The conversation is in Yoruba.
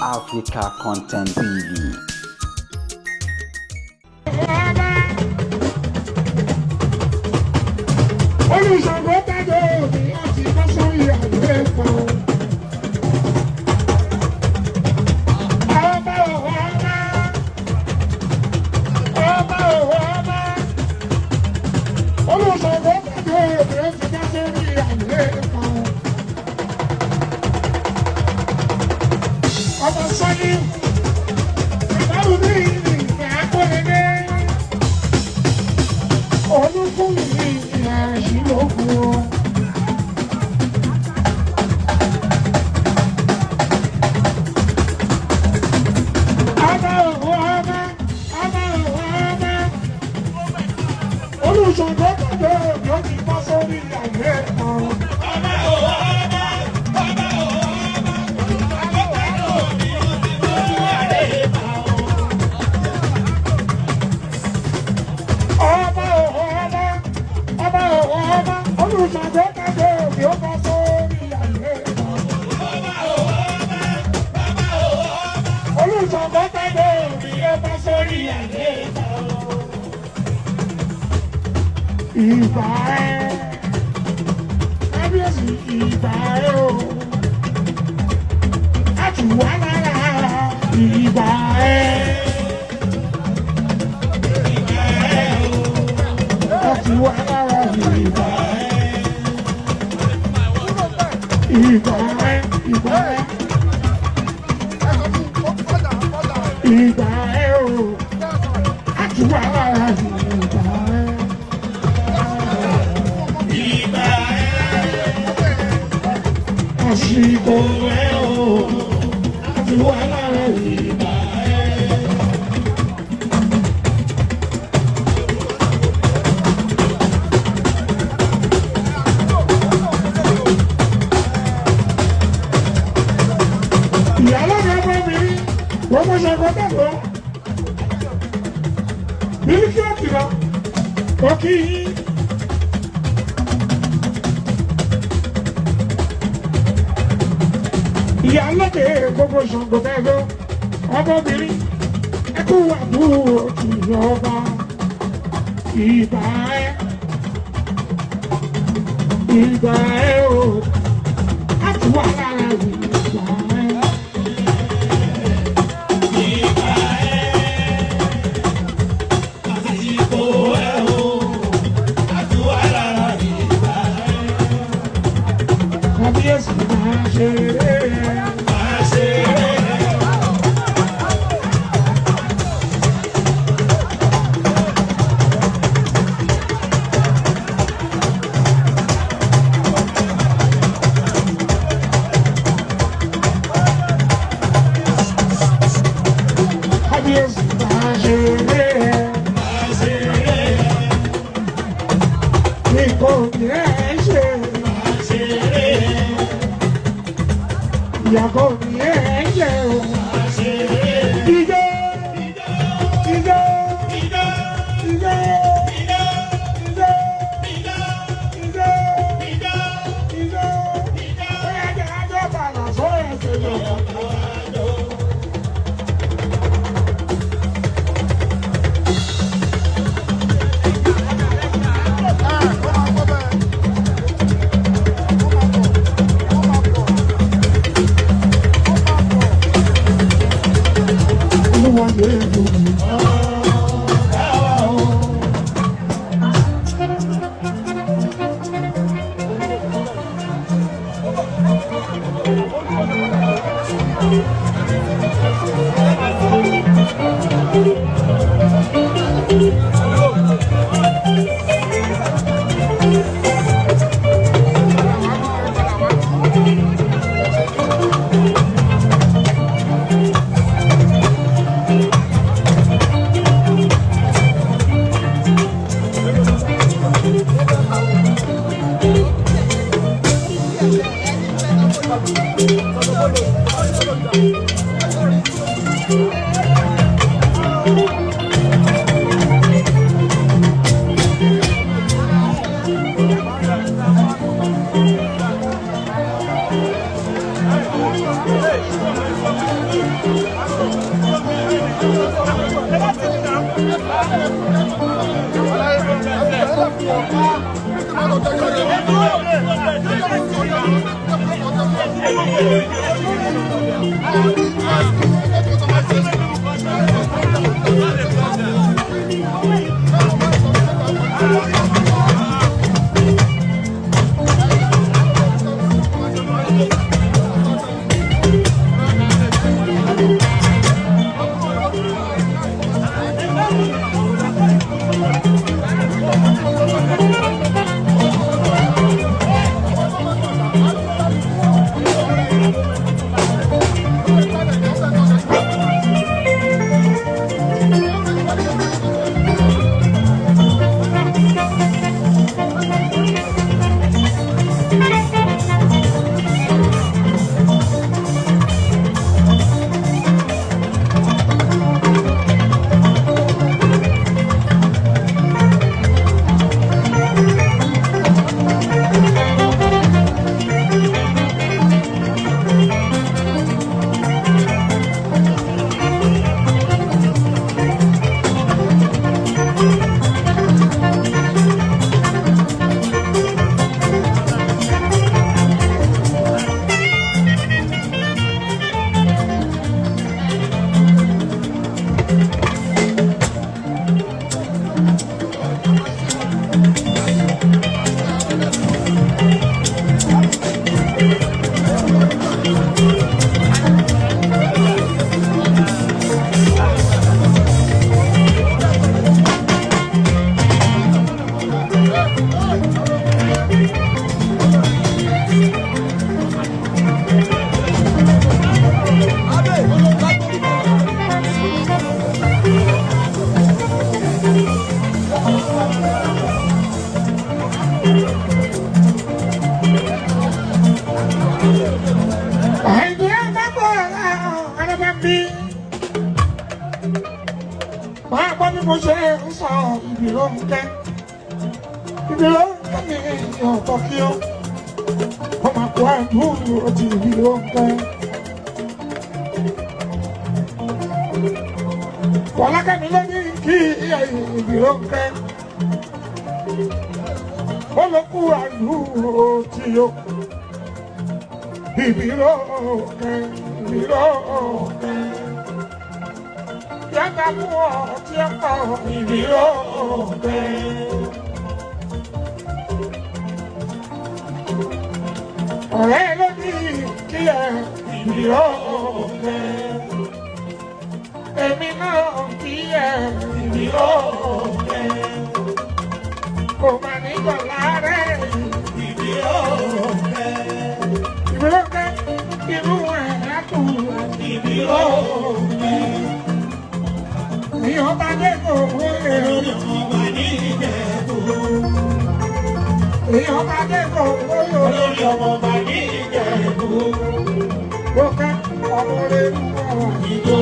Africa Content TV. Olùṣègùn tàbí òbí àti bọ́ sórí àlééfọ́. Ọba òwò ọba, ọba òwò ọba. Olùṣègùn tàbí òbí àti bọ́ sórí àlééfọ́. Ọba sọ́ni, bàbá òbí ìgbà kọ́lé. Olúkúmi àṣìlógún. Ọba òwò ọba, ọba òwò ọba. Olùṣègùn tàbí òjò ti bọ́ sórí àgbẹ̀ kan. Ọba òwò ọba, ọba òwò ọba, olùṣàgó tàbí òbí ó ti bójú àlééfà o. Ọba òwò ọba, ọba òwò ọba. Olùṣègùn tàbí òjò bọ́ sórí àgbẹ̀ kan. Ọba òwò ọba, ọba òwò ọba, Olùṣègùn tàbí òjò bọ́ sórí àlééfà o. Ìgbà ẹ, kábíyèsí ìgbà ẹ o, a tù wá lára ìgbà ẹ, Ìgbà ẹ o, a tù wá lára ìgbà ẹ, ìgbà ẹ, ìgbà ẹ, ìgbà ẹ o, a tù wá lára ìgbà ẹ. Ìgbà ẹ Àsìkò ẹ o, a tù wá lára ìgbà ẹ. Ìyálóde ọmọbìnrin wọ́n mọ̀ ṣe kọ́tà lọ. Bílíkì ọ̀kìlọ̀ òkì yín. Ìyálóde gbogbo ṣàngó bẹ́ẹ̀ ọmọbìnrin ẹkú àbúrò ìyọba ìbà ẹ ìbà ẹ o àtúwà lára ìbà ẹ. Ìgbà ẹ, àsìkò ẹ o, àtúwà lára ìgbà ẹ. Kábíyèsí máa ṣe eré ẹ. Máa ṣe eré. Kábíyèsí máa ṣe eré ẹ. Máa ṣe eré. Nǹkan ní ẹ ṣe. Máa ṣe eré. Ìyàgò ní ẹ ṣe o. Máa ṣe eré. Ijó ijó Ijó, ijó ijó, ijó ijó, ijó ijó, ijó. ijó. Ó yẹ kí ajó bàlà sóyè ṣe lọ. Olúwa lè lò mí. Àìní àgbàgbọ́ arábàbí. Máa gbọ́ bí mo ṣe ń sọ ìbìrò ń kẹ́. Ìbìrò ń kẹ́ mi ọ̀tọ̀ kí ó. Ó máa kó àdúró ti ìbìrò ń kẹ́. Fọlákẹ́mi ló ní kí ìbìrò ń kẹ́. Ó ló kú àdúró tí ó. Ìbírò kẹ́, ìbírò kẹ́. Yàtọ̀ fún ọtí ọkọ̀ ìbírò kẹ́. Ọ̀rẹ́ ló ní kí ẹ ìbírò kẹ́. Èmi náà kí ẹ ìbírò kẹ́. Kò mà ní gbọ̀lá rẹ̀ ìbírò kẹ́. Ìbírò irú ẹ̀ á tù ìbírò kẹ́. Èèyàn bá dé kò wọlé Olórí ọmọ ní Ìjẹ̀bú. Èèyàn bá dé kò wọlé Olórí ọmọ ní Ìjẹ̀bú. Lókè ọmọ rẹ̀ mú ọ̀rọ̀. Ìjọ